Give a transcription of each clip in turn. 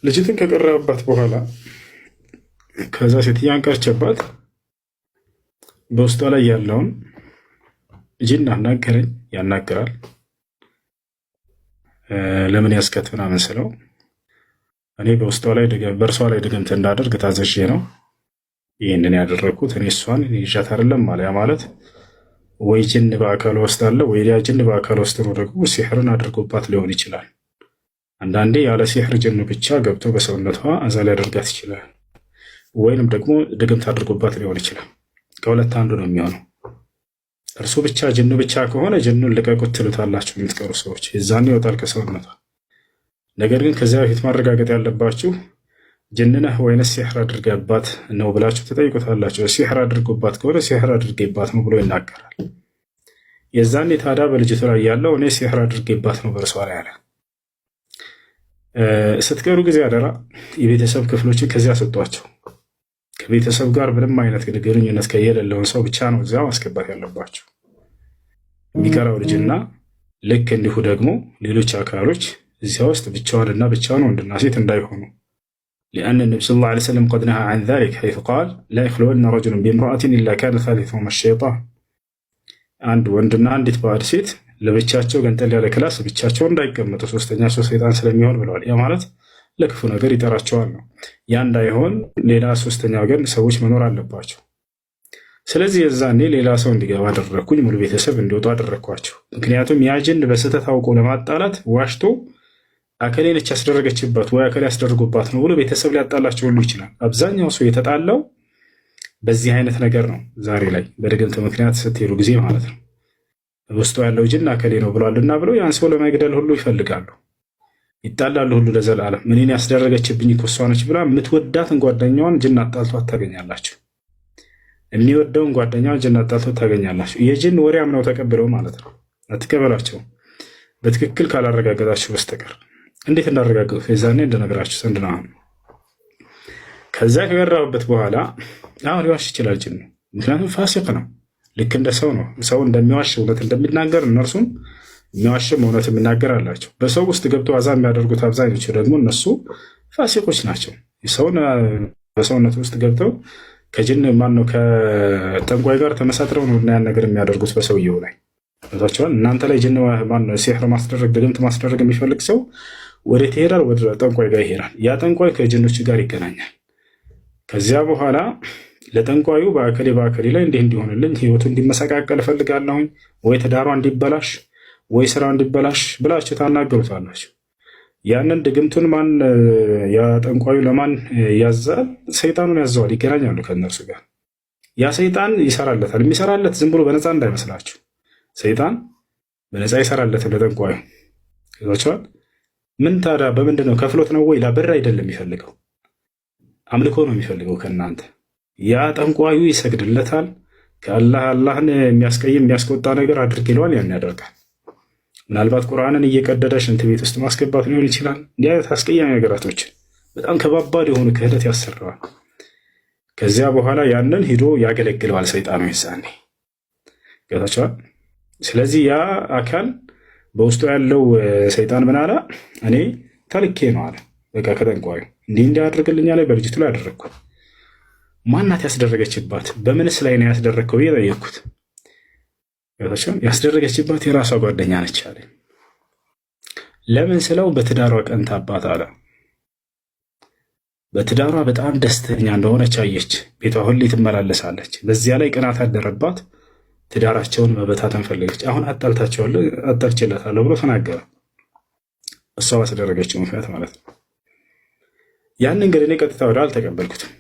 ልጅትን ከቀረበባት በኋላ ከዛ ሴትዮዋን ቀርቼባት በውስጧ ላይ ያለውን ጅን አናገረኝ። ያናግራል። ለምን ያስከት ምናምን ስለው እኔ በውስጧ ላይ በእርሷ ላይ ድግምት እንዳደርግ ታዘዤ ነው ይህንን ያደረግኩት። እኔ እሷን ይዣት አይደለም አለ። ያ ማለት ወይ ጅን በአካል ውስጥ አለ፣ ወይ ያ ጅን በአካል ውስጥ ነው ደግሞ ሲሕርን አድርጎባት ሊሆን ይችላል። አንዳንዴ ያለ ሲሕር ጅን ብቻ ገብቶ በሰውነቷ አዛ ሊያደርጋት ይችላል። ወይንም ደግሞ ድግምት አድርጎባት ሊሆን ይችላል። ከሁለት አንዱ ነው የሚሆነው። እርሱ ብቻ ጅኑ ብቻ ከሆነ ጅኑን ልቀቁት ትሉታላችሁ የምትቀሩ ሰዎች፣ የዛኔ ይወጣል ከሰውነቷ። ነገር ግን ከዚያ በፊት ማረጋገጥ ያለባችሁ ጅን ነህ ወይንስ ሲሕር አድርገባት ነው ብላችሁ ትጠይቁታላችሁ። ሲሕር አድርጎባት ከሆነ ሲሕር አድርጌባት ነው ብሎ ይናገራል። የዛኔ ታዲያ በልጅቱ ላይ ያለው እኔ ሲሕር አድርጌባት ነው በእርሷ ላይ አለ። ስትቀሩ ጊዜ አደራ የቤተሰብ ክፍሎችን ከዚያ ሰጧቸው። ከቤተሰብ ጋር ምንም አይነት ግንኙነት ከየሌለውን ሰው ብቻ ነው እዚያ ማስገባት ያለባቸው። የሚቀራው ልጅና ልክ እንዲሁ ደግሞ ሌሎች አካሎች እዚያ ውስጥ ብቻዋንና ብቻዋን ወንድና ሴት እንዳይሆኑ፣ لأن النبي صلى الله عليه وسلم قد نهى عن ذلك حيث قال: لا يخلون رجل بامرأة إلا كان ثالثهما الشيطان። አንድ ወንድና አንዲት ባዕድ ሴት ለብቻቸው ገንጠል ያለ class ብቻቸውን እንዳይቀመጡ ሶስተኛቸው ሰይጣን ስለሚሆን ብለዋል። ያ ማለት ለክፉ ነገር ይጠራቸዋል ነው። ያ እንዳይሆን ሌላ ሶስተኛ ወገን ሰዎች መኖር አለባቸው። ስለዚህ የዛኔ ሌላ ሰው እንዲገባ አደረግኩኝ፣ ሙሉ ቤተሰብ እንዲወጡ አደረግኳቸው። ምክንያቱም ያ ጅን በስህተት አውቆ ለማጣላት ዋሽቶ አከሌ ነች ያስደረገችበት ወይ አከሌ ያስደርጉባት ነው ብሎ ቤተሰብ ሊያጣላቸው ሁሉ ይችላል። አብዛኛው ሰው የተጣላው በዚህ አይነት ነገር ነው። ዛሬ ላይ በድግምት ምክንያት ስትሄዱ ጊዜ ማለት ነው። ውስጡ ያለው ጅን አከሌ ነው ብሏልና ብለው ያን ሰው ለመግደል ሁሉ ይፈልጋሉ። ይጣላሉ ሁሉ ለዘላለም። እኔን ያስደረገችብኝ እኮ እሷ ነች ብላ የምትወዳትን ጓደኛዋን ጅን አጣልቷት ታገኛላችሁ። የሚወደውን ጓደኛዋን ጅን አጣልቷት ታገኛላችሁ። የጅን ወሬ አምነው ተቀብለው ማለት ነው። አትቀበሏቸው በትክክል ካላረጋገጣችሁ በስተቀር። እንዴት እንዳረጋገጡ የዛኔ እንደነገራችሁ ዘንድ ነው። ከዛ ከገራበት በኋላ አሁን ሊዋሽ ይችላል ጅኑ፣ ምክንያቱም ፋሲቅ ነው። ልክ እንደ ሰው ነው። ሰው እንደሚዋሽ እውነት እንደሚናገር እነርሱም የሚዋሽም እውነት የሚናገር አላቸው። በሰው ውስጥ ገብቶ አዛ የሚያደርጉት አብዛኞቹ ደግሞ እነሱ ፋሲቆች ናቸው። ሰውን በሰውነት ውስጥ ገብተው ከጅን ማነው ከጠንቋይ ጋር ተመሳጥረው ነው እና ያን ነገር የሚያደርጉት በሰውየው ላይ ታቸዋል። እናንተ ላይ ጅን ማነው ሲሕር ማስደረግ ድግምት ማስደረግ የሚፈልግ ሰው ወዴት ይሄዳል? ወደ ጠንቋይ ጋር ይሄዳል። ያ ጠንቋይ ከጅኖች ጋር ይገናኛል። ከዚያ በኋላ ለጠንቋዩ በአከሌ በአከሌ ላይ እንዲህ እንዲሆንልኝ ህይወቱ እንዲመሰቃቀል እፈልጋለሁኝ፣ ወይ ትዳሯ እንዲበላሽ ወይ ስራ እንዲበላሽ ብላችሁ ታናገሩታላችሁ። ያንን ድግምቱን ማን ያ ጠንቋዩ ለማን ያዛል? ሰይጣኑን ያዘዋል። ይገናኛሉ ከእነርሱ ጋር። ያ ሰይጣን ይሰራለታል። የሚሰራለት ዝም ብሎ በነፃ እንዳይመስላችሁ። ሰይጣን በነፃ ይሰራለታል ለጠንቋዩ። ይዟቸዋል። ምን ታዲያ በምንድን ነው ከፍሎት ነው ወይ? ብር አይደለም የሚፈልገው፣ አምልኮ ነው የሚፈልገው ከእናንተ። ያ ጠንቋዩ ይሰግድለታል። ከአላህ አላህን የሚያስቀይም የሚያስቆጣ ነገር አድርግ ይለዋል። ያን ያደርጋል። ምናልባት ቁርአንን እየቀደደ ሽንት ቤት ውስጥ ማስገባት ሊሆን ይችላል። እንዲህ አይነት አስቀያሚ ነገራቶችን በጣም ከባባድ የሆኑ ክህደት ያሰራዋል። ከዚያ በኋላ ያንን ሂዶ ያገለግለዋል ሰይጣኑ የዛኔ ገብታችኋል። ስለዚህ ያ አካል በውስጡ ያለው ሰይጣን ምን አለ? እኔ ተልኬ ነው አለ። በቃ ከጠንቋዩ እንዲህ እንዲያደርግልኛ ላይ በልጅቱ ላይ አደረግኩ። ማናት ያስደረገችባት? በምንስ ላይ ነው ያስደረግከው ብዬ ጠየቅኩት። ያስደረገችባት የራሷ ጓደኛ ነች አለኝ። ለምን ስለው በትዳሯ ቀንታባት አለ። በትዳሯ በጣም ደስተኛ እንደሆነች አየች። ቤቷ ሁሌ ትመላለሳለች። በዚያ ላይ ቅናት አደረባት። ትዳራቸውን መበታተን ፈለገች። አሁን አጣልቼላታለሁ ብሎ ተናገረ። እሷ ባስደረገችው ምክንያት ማለት ነው። ያንን እንግዲህ እኔ ቀጥታ ወደ አልተቀበልኩትም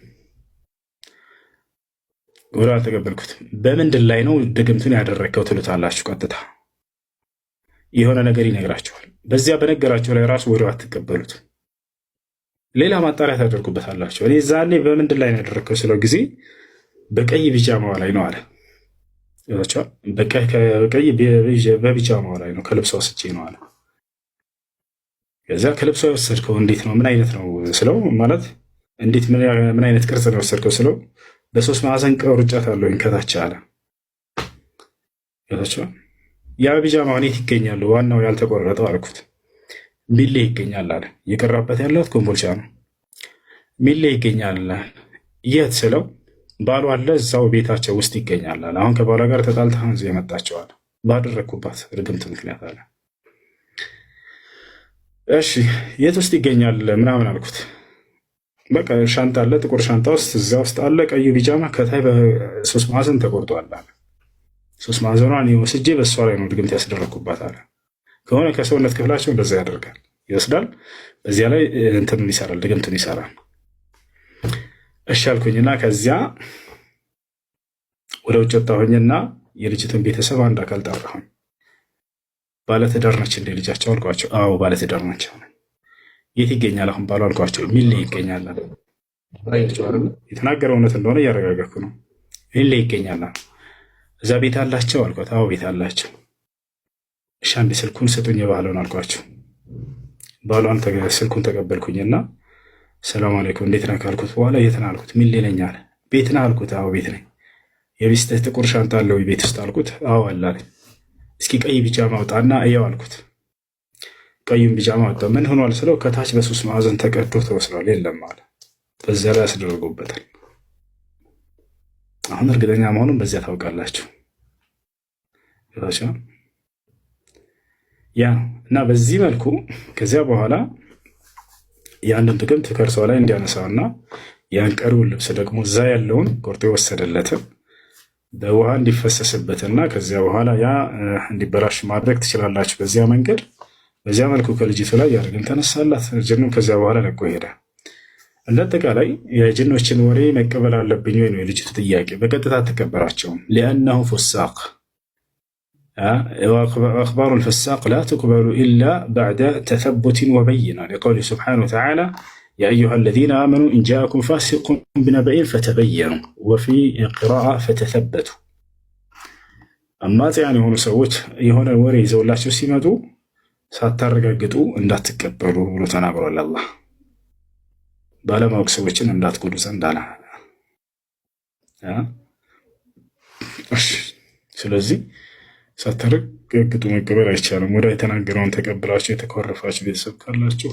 ወደ አልተቀበልኩትም። በምንድን ላይ ነው ድግምቱን ያደረግከው ትሉታላችሁ። ቀጥታ የሆነ ነገር ይነግራችኋል። በዚያ በነገራቸው ላይ ራሱ ወዲያው አትቀበሉት። ሌላ ማጣሪያ ታደርጉበታላችሁ። እኔ ዛኔ በምንድን ላይ ነው ያደረግከው ስለው ጊዜ በቀይ ቢጃማዋ ላይ ነው አለ። በቀይ በቢጃማዋ ላይ ነው ከልብሷ ወስጄ ነው አለ። ከዚያ ከልብሷ የወሰድከው እንዴት ነው? ምን አይነት ነው ስለው፣ ማለት እንዴት ምን አይነት ቅርጽ ነው የወሰድከው ስለው በሶስት ማዕዘን ቆርጫት አለሁኝ ከታች አለ። ያ ቢጃማ የት ይገኛሉ? ዋናው ያልተቆረጠው አልኩት። ቢሌ ይገኛል አለ። እየቀራበት ያለሁት ኮምቦልቻ ነው። ሚሌ ይገኛል። የት ስለው ባሏ አለ እዛው ቤታቸው ውስጥ ይገኛል አለ። አሁን ከባሏ ጋር ተጣልታ እዚህ የመጣቸዋል ባደረግኩባት ርግምት ምክንያት አለ። እሺ የት ውስጥ ይገኛል ምናምን አልኩት። በቃ ሻንጣ አለ፣ ጥቁር ሻንጣ ውስጥ እዚያ ውስጥ አለ። ቀዩ ቢጃማ ከታይ በሶስት ማዕዘን ተቆርጧል አለ። ሶስት ማዕዘኗን ወስጄ በእሷ ላይ ነው ድግምት ያስደረግኩባት አለ። ከሆነ ከሰውነት ክፍላቸው እንደዛ ያደርጋል፣ ይወስዳል። በዚያ ላይ እንትኑን ይሰራል፣ ድግምቱን ይሰራል። እሺ አልኩኝና ከዚያ ወደ ውጭ ወጣሁኝና የልጅቱን ቤተሰብ አንድ አካል ጠራሁኝ። ባለትዳር ነች እንደ ልጃቸው አልኳቸው። አዎ ባለትዳር ናቸው። የት ይገኛል አሁን ባሉ አልኳቸው። ሚሌ ይገኛል። የተናገረው እውነት እንደሆነ እያረጋገጥኩ ነው። ሚሌ ይገኛል። እዛ ቤት አላቸው አልኳት። አዎ ቤት አላቸው። እሺ አንዴ ስልኩን ስጡኝ የባህለውን አልኳቸው። ባሏን ስልኩን ተቀበልኩኝና ሰላም አለይኩም እንዴት ነህ ካልኩት በኋላ የት ነህ አልኩት። ሚሌ ነኝ አለ። ቤት ነህ አልኩት። አዎ ቤት ነኝ። የሚስትህ ጥቁር ሻንጣ አለው ቤት ውስጥ አልኩት። አዎ አለ አለኝ። እስኪ ቀይ ቢጃማ አውጣና እየው አልኩት። ቀዩን ቢጃማ አወጣ። ምን ሆኗል ስለው ከታች በሶስት ማዕዘን ተቀዶ ተወስዷል። የለም አለ። በዚያ ላይ አስደርጎበታል። አሁን እርግጠኛ መሆኑን በዚያ ታውቃላችሁ። ያ እና በዚህ መልኩ ከዚያ በኋላ ያንን ድግምት ከእርሷ ላይ እንዲያነሳውና ያን ቀሪውን ልብስ ደግሞ እዛ ያለውን ቆርጦ የወሰደለትን በውሃ እንዲፈሰስበትና ከዚያ በኋላ ያ እንዲበላሽ ማድረግ ትችላላችሁ። በዚያ መንገድ በዚያ መልኩ ከልጅቱ ላይ ያደርግን ተነሳላት። ጅኑም ከዚያ በኋላ ለቆ ሄደ። እንደ አጠቃላይ የጅኖችን ወሬ መቀበል አለብኝ ወይ ነው የልጅቱ ጥያቄ። በቀጥታ አትቀበላቸውም። لأنه فساق وأخبار الفساق لا تقبل إلا بعد تثبت وبينة لقوله سبحانه وتعالى يا أيها الذين آمنوا إن جاءكم فاسق بنبإ فتبينوا وفي قراءة فتثبتوا። አማጽያን የሆኑ ሰዎች የሆነ ወሬ ይዘውላቸው ሲመጡ ሳታረጋግጡ እንዳትቀበሉ ብሎ ተናግሯል አላህ። ባለማወቅ ሰዎችን እንዳትጎዱ ዘንድ አለ። ስለዚህ ሳታረጋግጡ መቀበል አይቻልም። ወደ የተናገረውን ተቀብላችሁ የተኮረፋችሁ ቤተሰብ ካላችሁ